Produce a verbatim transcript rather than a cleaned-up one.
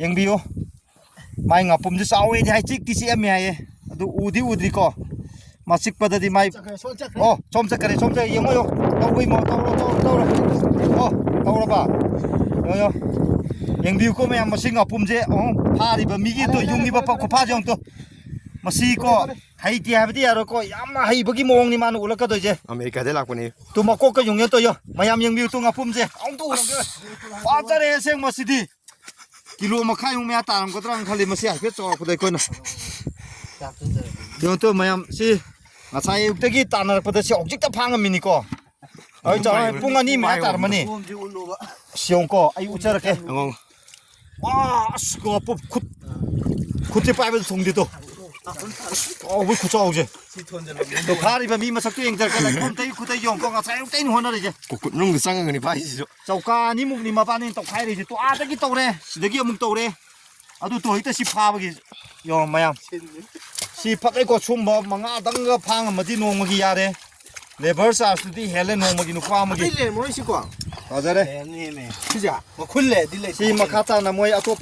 ꯌꯦꯡꯕꯤꯌꯨ꯫ ꯃꯥꯏ ꯉꯥꯄꯨꯝꯁꯦ ꯆꯥꯎꯋꯦꯗꯤ ꯍꯥꯏ, ꯆꯤꯛꯇꯤ ꯆꯤꯛꯑꯝꯃꯦ ꯍꯥꯏꯌꯦ꯫ ꯑꯗꯨ ꯎꯗꯤ ꯎꯗ꯭ꯔꯤꯀꯣ꯫ ꯃꯥ ꯆꯤꯛꯄꯗꯗꯤ ꯃꯥꯏ, ꯆꯠꯈ꯭ꯔꯦ, ꯁꯣꯝ ꯆꯠꯈ꯭ꯔꯦ꯫ ꯑꯣ, ꯁꯣꯝ ꯆꯠꯈ꯭ꯔꯦ, ꯁꯣꯝ ꯆꯠꯈ꯭ꯔꯦ, ꯌꯦꯡꯉꯣ, ꯌꯦꯡꯉꯣ꯫ ꯇꯧꯕꯩ ꯃꯑꯣꯡ, ꯇꯧꯔꯣ, ꯇꯧꯔꯣ, ꯇꯧꯔꯣ꯫ ꯑꯣ, ꯇꯧꯔꯕ? ꯌꯦꯡꯉꯣ, ꯌꯦꯡꯉꯣ꯫ ꯌꯦꯡꯕꯤꯌꯨꯀꯣ ꯃꯌꯥꯝ, ꯃꯁꯤ ꯉꯥꯄꯨꯝꯁꯦ, ꯑꯣ, ꯐꯥꯔꯤꯕ ꯃꯤꯒꯤ ꯇꯣ, ꯌꯨꯡꯉꯤꯕ ꯄ-, ꯈꯨꯐꯥꯁꯦ ꯌꯦꯡꯉꯨ ꯇꯣ꯫ ꯃꯁꯤ ꯀꯣ, ꯍꯩꯇꯦ ꯍꯥꯏꯕꯗꯤ ꯌꯥꯔꯣꯏꯀꯣ, ꯌꯥꯝꯅ ꯍꯩꯕꯒꯤ ꯃꯑꯣꯡꯅꯤ ꯃꯥꯅ ꯎꯠꯂꯛꯀꯗꯣꯏꯁꯦ꯫ ꯑꯃꯦꯔꯤꯀꯥꯗꯩ ꯂꯥꯛꯄꯅꯤ꯫ ꯇꯨ ꯃꯀꯣꯛꯀ ꯌꯨꯡꯉꯦ ꯇꯧ ꯌꯣ, ꯃꯌꯥꯝ ꯌꯦꯡꯕꯤꯌꯨ ꯇꯨ ꯉꯥꯄꯨꯝꯁꯦ꯫ ꯑꯁ, ꯐꯖꯔꯦ ꯑꯁꯦꯡꯕ ꯁꯤꯗꯤ꯫ ꯀꯤꯂꯣ ꯃꯈꯥꯏꯃꯨꯛ ꯃꯌꯥ ꯇꯥꯔꯝꯒꯗ꯭ꯔꯥꯅ ꯈꯜꯂꯤ ꯃꯁꯤ ꯍꯥꯏꯐꯦꯠ ꯆꯥꯎꯔꯛꯄꯗ ꯑꯩꯈꯣꯏꯅ꯫ ꯌꯦꯡꯉꯨ ꯇꯨ ꯃꯌꯥꯝ, ꯁꯤ ꯉꯁꯥꯏ ꯑꯌꯨꯛꯇꯒꯤ ꯇꯥꯟꯅꯔꯛꯄꯗ ꯁꯤ ꯍꯧꯖꯤꯛꯇ ꯐꯥ ꯉꯝꯃꯤꯅꯤꯀꯣ꯫ ꯍꯣꯏ, ꯆꯥꯎꯔꯦ꯫ ꯄꯨꯡ ꯑꯅꯤ ꯃꯌꯥ ꯇꯥꯔꯝꯃꯅꯤ꯫ ꯑꯁ, ꯌꯦꯡꯉꯨꯀꯣ, ꯑꯩ ꯎꯠꯆꯔꯛꯀꯦ꯫ ꯌꯦꯡꯉꯣ꯫ ꯋꯥ, ꯑꯁ, ꯀꯣ, ꯄꯨ-, ꯈꯨꯠ, ꯈꯨꯠꯁꯦ ꯄꯥꯏꯕꯗ ꯊꯨꯡꯗꯦ ꯇꯣ꯫ ꯑꯁ, ꯆꯥꯎꯕꯩ ꯈꯨꯆꯥꯎꯁꯦ꯫ ꯇꯣ, ꯐꯥꯔꯤꯕ ꯃꯤ ꯃꯁꯛꯇꯣ ꯌꯦꯡꯖꯔꯛꯀꯦ꯫ ꯂꯩꯈꯣꯝꯗꯩ ꯈꯨꯠꯇꯩ ꯌꯦꯡꯉꯨꯀꯣ, ꯉꯁꯥꯏ ꯑꯌꯨꯛꯇꯩꯅ ꯍꯣꯠꯅꯔꯤꯁꯦ꯫ ꯀꯣ-, ꯈꯨꯠ ꯃꯅꯨꯡꯗ ꯆꯪꯉꯒꯅꯤ ꯐꯥꯏꯁꯤꯁꯨ꯫ ꯆꯧꯀꯥ ꯑꯅꯤꯃꯨꯛꯅꯤ ꯃꯕꯥꯅꯤꯅ ꯇꯧꯈꯥꯏꯔꯤꯁꯦ꯫ ꯇꯣ, ꯑꯥꯗꯒꯤ ꯇꯧꯔꯦ, ꯁꯤꯗꯒꯤ ꯑꯃꯨꯛ ꯇꯧꯔꯦ꯫ ꯑꯗꯨ ꯇꯣ, ꯍꯦꯛꯇ ꯁꯤ ꯐꯥꯕꯒꯤ ꯌꯦꯡꯉꯣ ꯃꯌꯥꯝ꯫ ꯁꯤ ꯐꯖꯩꯀꯣ, ꯁꯨꯝꯕ ꯃꯉꯥꯗꯪꯒ ꯐꯥ ꯉꯝꯃꯗꯤ ꯅꯣꯡꯃꯒꯤ ꯌꯥꯔꯦ꯫ ꯂꯦꯕꯔ ꯆꯥꯔꯖꯇꯨꯗꯤ ꯍꯦꯜꯂꯦ ꯅꯣꯡꯃꯒꯤ ꯅꯨꯄꯥ ꯑꯃꯒꯤ꯫ ꯑꯇꯩ ꯂꯩꯔꯝꯃꯔꯣꯏ ꯁꯤꯀꯣ? ꯐꯖꯔꯦ꯫ ꯂꯩꯔꯝꯅꯤꯃꯦ꯫ ꯁꯤꯁꯦ? ꯃꯈꯨꯜ ꯂꯩꯔꯗꯤ ꯂꯩ꯫ ꯁꯤ ꯃꯈꯥ ꯇꯥꯅ ꯃꯣꯏ ꯑꯇꯣꯞꯄ